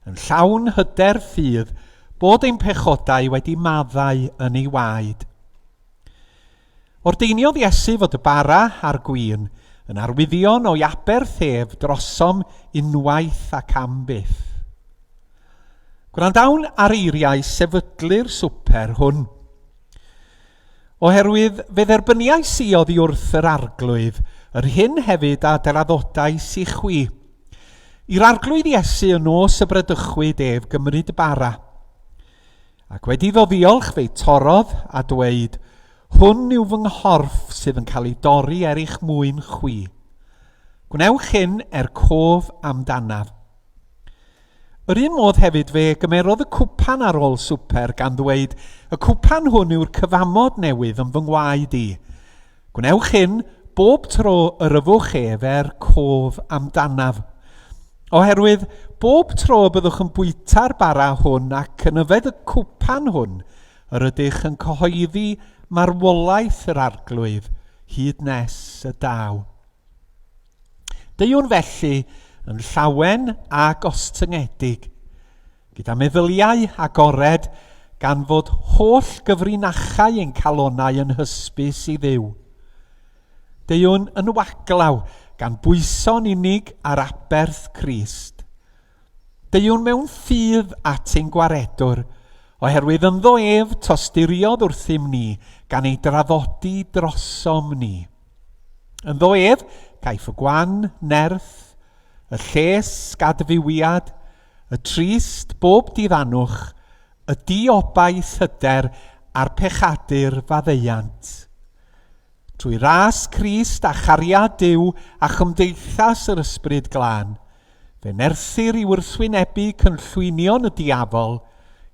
yn llawn hyder ffydd bod ein pechodau wedi maddau yn ei waed. Ordeiniodd Iesu fod y bara a'r gwin yn arwyddion o'i aberth ef drosom unwaith ac am byth. Gwrandawn ar eiriau sefydlu'r swper hwn. Oherwydd fe dderbyniais i oddi wrth yr Arglwydd yr hyn hefyd a draddodais i chwi. I'r Arglwydd Iesu y nos y bradychwyd ef gymryd y bara. Ac wedi iddo ddiolch fe'i torrodd a dweud, Hwn yw fy nghorff sydd yn cael ei dorri er eich mwyn chwi. Gwnewch hyn er cof amdanaf. Yr un modd hefyd fe gymerodd y cwpan ar ôl swper gan ddweud, Y cwpan hwn yw'r cyfamod newydd yn fy ngwaed i. Gwnewch hyn bob tro yr yfwch ef er cof amdanaf. Oherwydd bob tro y byddwch yn bwyta'r bara hwn ac yn yfed y cwpan hwn, yr ydych yn cyhoeddi marwolaeth yr Arglwydd hyd nes y daw. Deuwn felly yn llawen a gostyngedig, gyda meddyliau agored gan fod holl gyfrinachau ein calonau yn hysbys i Dduw. Deuwn yn waglaw gan bwyso'n unig ar aberth Crist. Deuwn mewn ffydd at ein Gwaredwr, oherwydd ynddo ef tosturiodd wrthym ni gan ei draddodi drosom ni. Ynddo ef caiff y gwan nerth, y lles gadfywiad, y trist bob diddanwch, y diobaith hyder a'r pechadur faddeuant. Trwy ras Crist a chariad Duw a chymdeithas yr Ysbryd Glân, fe nerthir i wrthwynebu cynllwynion y diafol,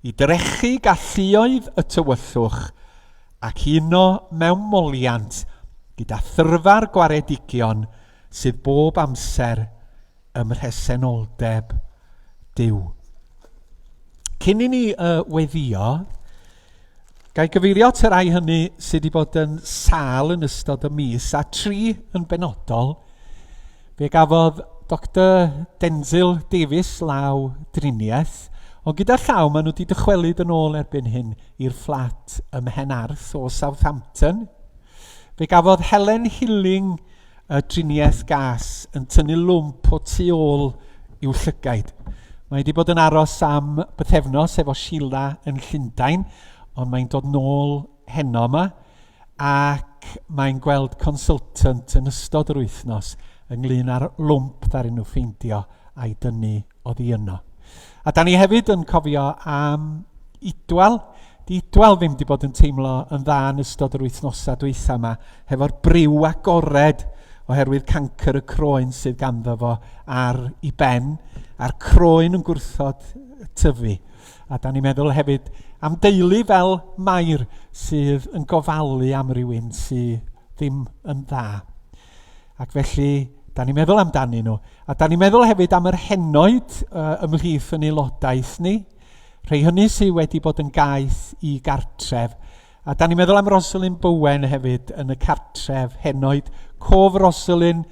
i drechu galluoedd y tywyllwch, ac i uno mewn moliant gyda thyrfa'r gwaredigion sydd bob amser ym mhresenoldeb Duw. Cyn i ni uh, weddio, gai gyfeirio at y rhai hynny sydd wedi bod yn sâl yn ystod y mis, a tri yn benodol. Fe gafodd Dr Denzil Davies law driniaeth, ond gyda llaw maen nhw wedi dychwelyd yn ôl erbyn hyn i'r fflat ym Mhenarth o Southampton. Fe gafodd Helen Hilling y driniaeth gas yn tynnu lwmp o tu ôl i'w llygaid. Mae wedi bod yn aros am bythefnos efo Sheila yn Llundain, ond mae'n dod nôl heno yma ac mae'n gweld consultant yn ystod yr wythnos ynglyn â'r lwmp ddaru nhw ffeindio a'i dynnu oddi yno. A da ni hefyd yn cofio am Idwal. Di Idwal ddim wedi bod yn teimlo yn dda yn ystod yr wythnosau dwytha yma, hefo'r briw agored oherwydd cancr y croen sydd ganddo fo ar i ben, a'r croen yn gwrthod tyfu. A da ni'n meddwl hefyd am deulu fel Mair sydd yn gofalu am rywun sydd ddim yn dda. Ac felly, da ni'n meddwl amdanyn nhw. A da ni'n meddwl hefyd am yr henoed uh, ymhlith yn aelodaeth ni, rhai hynny sydd wedi bod yn gaeth i gartref A da ni'n meddwl am Rosalind Bowen hefyd yn y cartref henoed. Cof Rosalind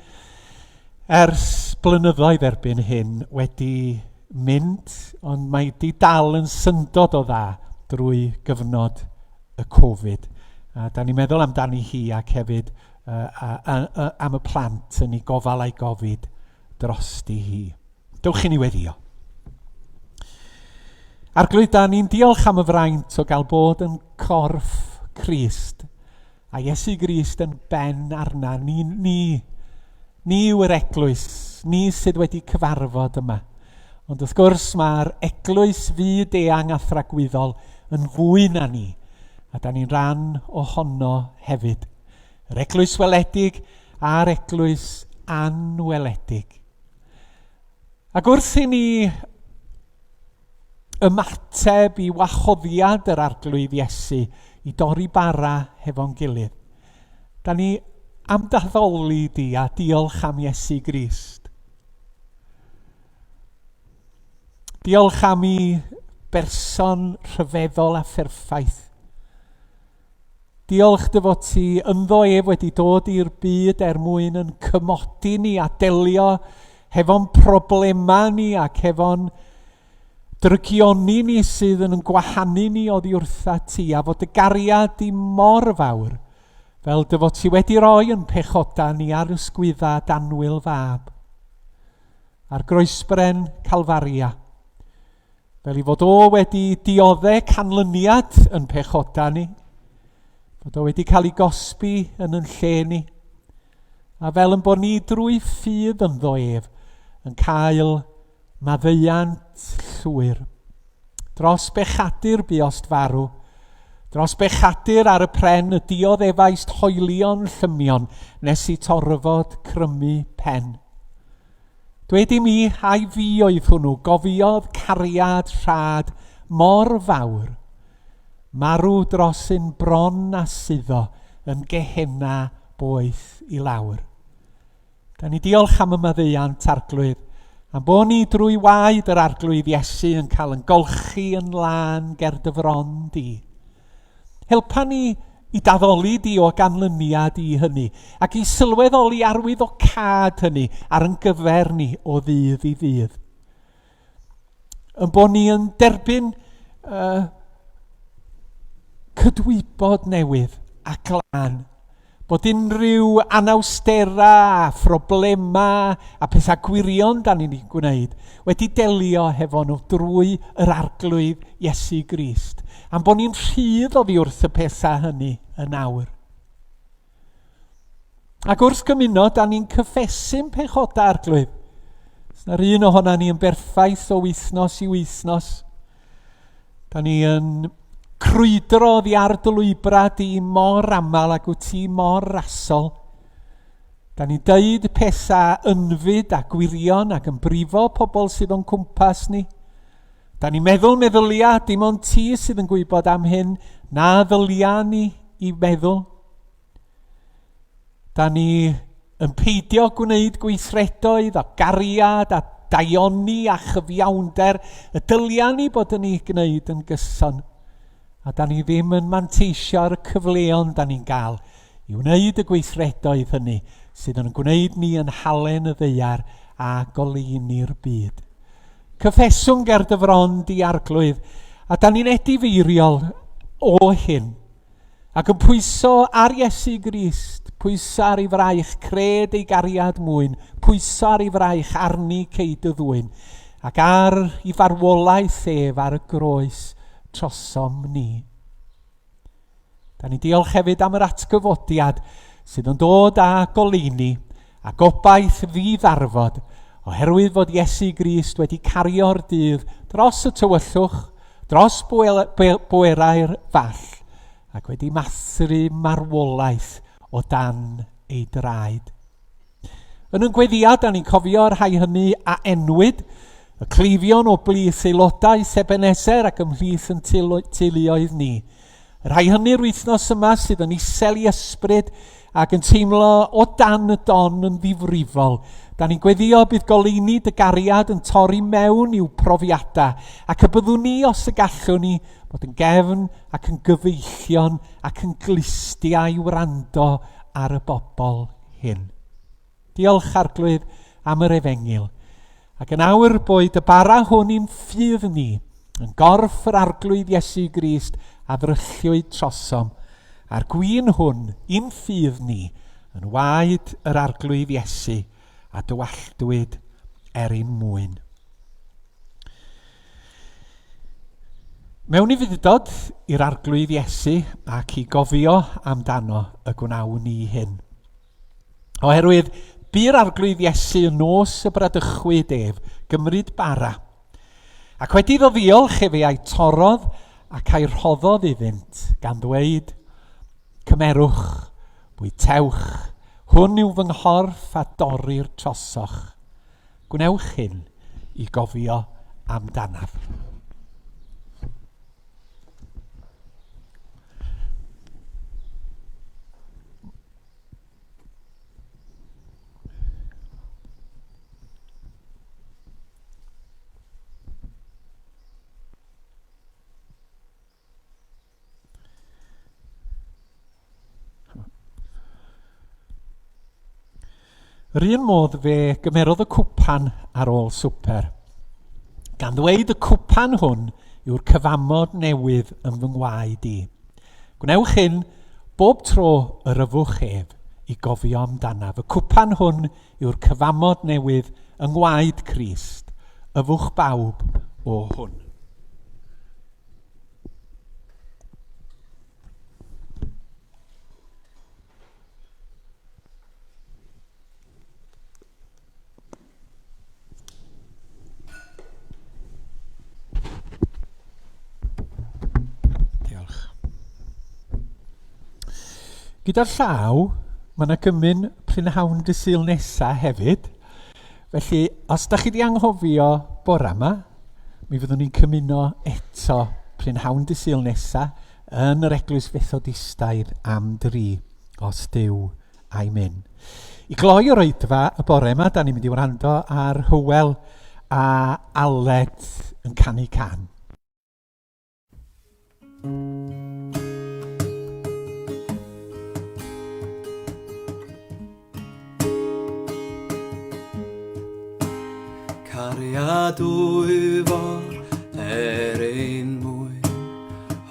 ers blynyddoedd erbyn hyn wedi mynd, ond mae di dal yn syndod o dda drwy gyfnod y Covid. A da ni'n meddwl amdani hi ac hefyd uh, a, a, a, am y plant yn ei gofal a'i gofid drosti hi. Dewch i ni weddio. Arglwydd, da ni'n diolch am y fraint o gael bod yn corff Crist a Iesu Grist yn ben arna. Ni, ni, ni yw yr eglwys, ni sydd wedi cyfarfod yma. Ond wrth gwrs mae'r eglwys fyd eang a thragwyddol yn fwy na ni, a da ni'n rhan ohono hefyd. Yr eglwys weledig a'r eglwys anweledig. Ac wrth i ni ymateb i wahoddiad yr Arglwydd Iesu i dorri bara hefo'n gilydd, da ni am daddoli di a diolch am Iesu Grist. Diolch am i berson rhyfeddol a pherffaith. Diolch dy fod ti ynddo ef wedi dod i'r byd er mwyn yn cymodi ni a delio hefo'n problemau ni ac hefo'n drygioni ni sydd yn gwahanu ni oddi wrtha ti a fod dy gariad di mor fawr fel dy fod ti wedi roi yn pechoda ni ar ysgwydda danwyl fab ar groesbren Calfaria. Fel i fod o wedi diodde canlyniad yn pechoda ni, fod o wedi cael ei gosbi yn yn lle ni, a fel yn bod ni drwy ffydd ynddo ef yn cael maddeuant llwyr. Dros bechadur buost farw, dros bechadur ar y pren y dioddefaist hoelion llymion nes i torfod crymu pen. Dwed i mi, ai fi oedd hwnnw, gofiodd cariad rhad mor fawr, marw dros un bron a suddo yn Gehenna boeth i lawr. Da ni diolch am y maddeuant, Arglwydd, am bod ni drwy waed yr Arglwydd Iesu yn cael yn golchi yn lân ger dy fron di. Helpa ni i daddoli di o ganlyniad i hynny, ac i sylweddoli arwyddocâd hynny ar yn gyfer ni o ddydd i ddydd. Yn bod ni yn derbyn cydwybod newydd a glân Bod unrhyw anawsterau a phroblemau a pethau gwirion da ni'n ei gwneud wedi delio hefo nhw drwy yr Arglwydd Iesu Grist, am bod ni'n rhydd oddi wrth y pethau hynny yn awr. Ac wrth gymuno, da ni'n cyffesu'n pechodau, Arglwydd. Na'r un ohona ni yn berffaith o wythnos i wythnos. Da ni yn crwydro oddi ar dy lwybrau di mor aml ac wyt ti mor rasol. Da ni'n deud pethau ynfyd a gwirion ac yn brifo pobl sydd o'n cwmpas ni. Da ni'n meddwl meddyliau, dim ond ti sydd yn gwybod am hyn, na ddylia ni i meddwl. Da ni yn peidio gwneud gweithredoedd o gariad a daioni a chyfiawnder y dylia ni bod yn ei gwneud yn gyson. A da ni ddim yn manteisio ar y cyfleon da ni'n gael i wneud y gweithredoedd hynny sydd yn gwneud ni yn halen y ddaear a goleuni'r byd. Cyffeswn ger dy fron di Arglwydd, a da ni'n edifeiriol o hyn. Ac yn pwyso ar Iesu Grist, pwyso ar ei fraich, cred ei gariad mwyn, pwyso ar ei fraich, arni cei dy ddwyn, ac ar i farwolaeth ef ar y groes trosom ni. Da ni diolch hefyd am yr atgyfodiad sydd yn dod â goleuni a gobaith ddi-ddarfod, oherwydd fod Iesu Grist wedi cario'r dydd dros y tywyllwch, dros bwerau'r fall, ac wedi mathru marwolaeth o dan ei draed. Yn yn gweddiad, da ni'n cofio'r rhai hynny a enwyd, y cleifion o blith aelodau Ebenezer ac ymhlith yn teuluoedd ni. Y rhai hynny'r wythnos yma sydd yn isel i ysbryd ac yn teimlo o dan y don yn ddifrifol. Da ni'n gweddio bydd goleuni dy gariad yn torri mewn i'w profiadau ac y byddwn ni, os y gallwn ni, bod yn gefn ac yn gyfeillion ac yn glustiau i wrando ar y bobl hyn. Diolch, Arglwydd, am yr efengyl. Ac yn awr boed y bara hwn i'n ffydd ni, yn gorff yr Arglwydd Iesu Grist a ddrylliwyd trosom, a'r gwin hwn i'n ffydd ni, yn waed yr Arglwydd Iesu a dywalltwyd er ein mwyn. Mewn ufudd-dod i'r Arglwydd Iesu ac i gofio amdano y gwnawn ni hyn. Oherwydd bu'r Arglwydd Iesu y nos y bradychwyd ef gymryd bara. Ac wedi iddo ddiolch efe a'i torrodd ac a'i rhoddodd iddynt, gan ddweud, Cymerwch, bwytewch, hwn yw fy nghorff a dorrir trosoch. Gwnewch hyn i gofio amdanaf. Yr un modd fe gymerodd y cwpan ar ôl swper, gan ddweud y cwpan hwn yw'r cyfamod newydd yn fy ngwaed i. Gwnewch hyn bob tro yr yfwch ef i gofio amdanaf. Y cwpan hwn yw'r cyfamod newydd yng ngwaed Crist. Yfwch bawb o hwn. Diolch. Gyda'r llaw, mae yna gymun prynhawn dy Sul nesa hefyd. Felly, os da chi wedi anghofio bora yma, mi fyddwn ni'n cymuno eto prynhawn dy Sul nesa yn yr Eglwys Fethodistaidd am dri, os Duw a'i myn. I gloi yr oedfa y bore yma, da ni'n mynd i wrando ar Hywel a Aled yn canu can. Cariad dwyfor er ein mwyn,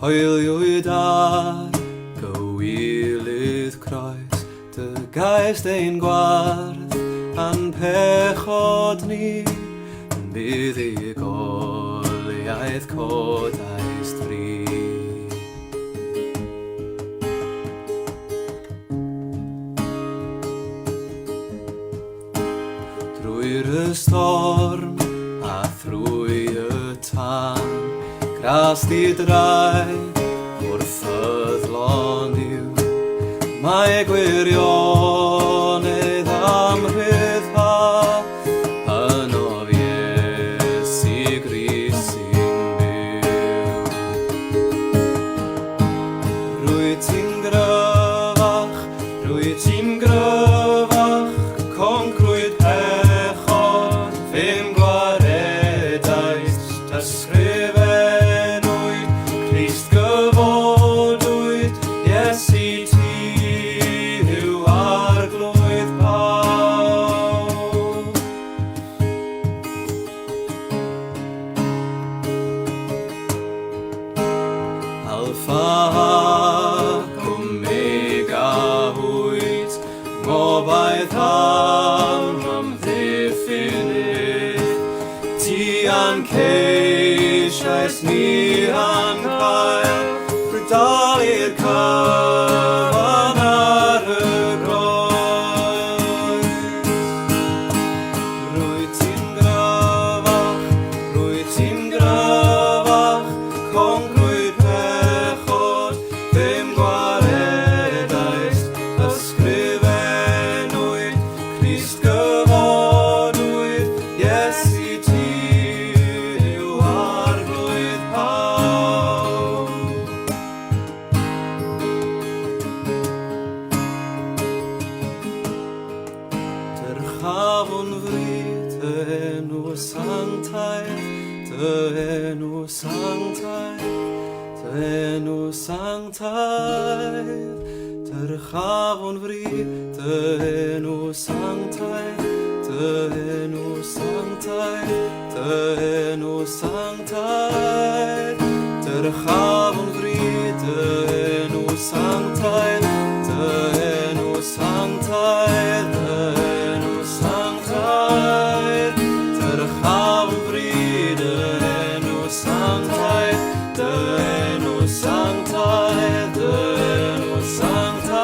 hoeliwyd ar gywilydd croes, dy gaist ein gwarth a'n pechod ni, yn buddugoliaeth codaist fri. Drwy'r ystorm a thrwy y tân, Gras di draed wrth ffyddlon yw. Mae gwirionedd am rhyddhad ynof Iesu Grist sy'n byw. Rwyt ti'n gryfach, Rwyt ti'n gryfach, concrwyd pechod, fe'm gwaredaist, ysgrifennwyd, Crist gyfodwyd, Iesu ti yw Arglwydd pawb. Alpha ac Omega wyt, ngobaith am amddiffynydd. Ti a'n ceisiais ni a'n cael, drwy dalu'r cyfan ar y groes. Rwyt ti'n gryfach, rwyt ti'n gryfach, Concrwyd pechod, fe'm gwaredaist, ysgrifennwyd, Crist gyfodwyd, Iesu ti yw Arglwydd pawb. Dyrchafwn fri dy enw sanctaidd, dy enw sanctaidd, dy enw sanctaidd. Dyrchafwn fri dy enw sanctaidd, dy enw sanctaidd, dy enw sanctaidd. Dyrchafwn fri dy enw sanctaidd, dy enw sanctaidd, dy enw sanctaidd.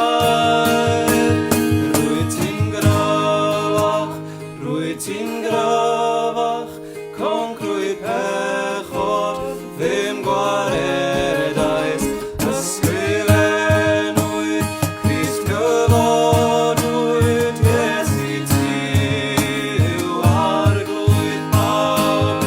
Rwyt ti'n gryfach, rwyt ti'n gryfach, concrwy pechod, ddim gwaredais. Ysgrifennwyd, Crist gyfodwyd, Iesu ti yw Arglwydd pawb.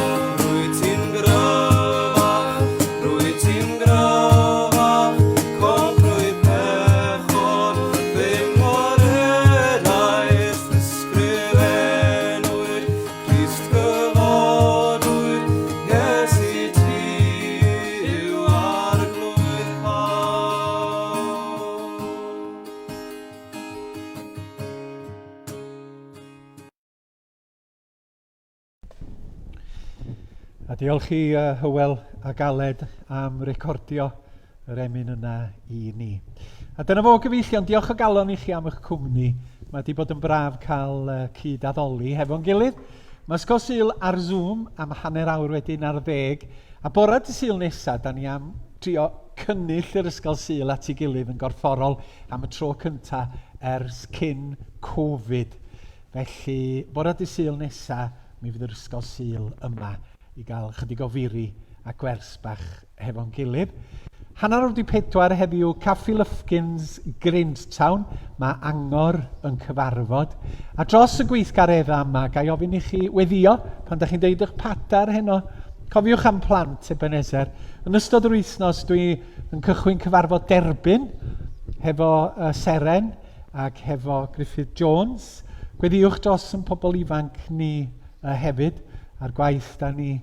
Rwyt ti'n gryfach, rwyt ti'n gryfach, concrwy pechod, ddim gwaredais. Ysgrifennwyd, Crist gyfodwyd, Iesu ti yw Arglwydd pawb. A diolch i uh, Hywel a Galed am recordio yr emyn yna i ni. A dyna fo gyfeillion, diolch o galon i chi am eich cwmni. Mae wedi bod yn braf cael uh, cyd-addoli hefo'n gilydd. Mae Ysgol Sul ar Zoom am hanner awr wedyn ar ddeg. A bore dy Sul nesaf, da ni am drio cynnull yr Ysgol Sul at ei gilydd yn gorfforol am y tro cyntaf ers cyn Covid. Felly, bore dy Sul nesaf, mi fydd yr Ysgol Sul yma i gael chydig o firi a gwers bach hefo'n gilydd. Hanner awr 'di pedwar heddiw, Caffi Lufkins, Grangetown. Mae Angor yn cyfarfod. A dros y gweithgareddau yma, ga i ofyn i chi weddio pan da chi'n deud eich padar heno. Cofiwch am plant Ebenezer. Yn ystod yr wythnos, dwi yn cychwyn cyfarfod derbyn hefo uh, Seren ac hefo Griffith Jones. Gweddïwch dros yn pobl ifanc ni uh, hefyd, a'r gwaith da ni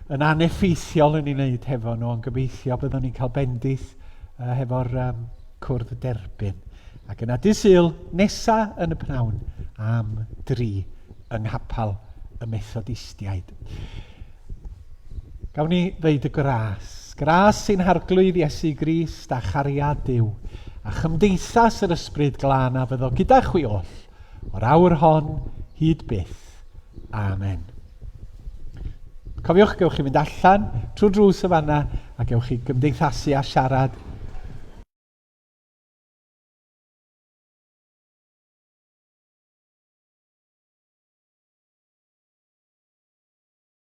yn aneffeithiol yn ei wneud hefo nhw, ond gobeithio byddwn ni'n cael bendith uh, hefo'r um, cwrdd derbyn. Ac yna dydd Sul nesa yn y pnawn am dri yng nghapel y Methodistiaid. Gawn ni ddeud y gras. Gras sy'n harglwydd Iesu Grist a chariad Duw, a chymdeithas yr Ysbryd Glân a fyddo gyda chwi oll, o'r awr hon hyd byth. Amen. Cofiwch, gewch chi fynd allan trwy drws y fanna a gewch chi gymdeithasu a siarad.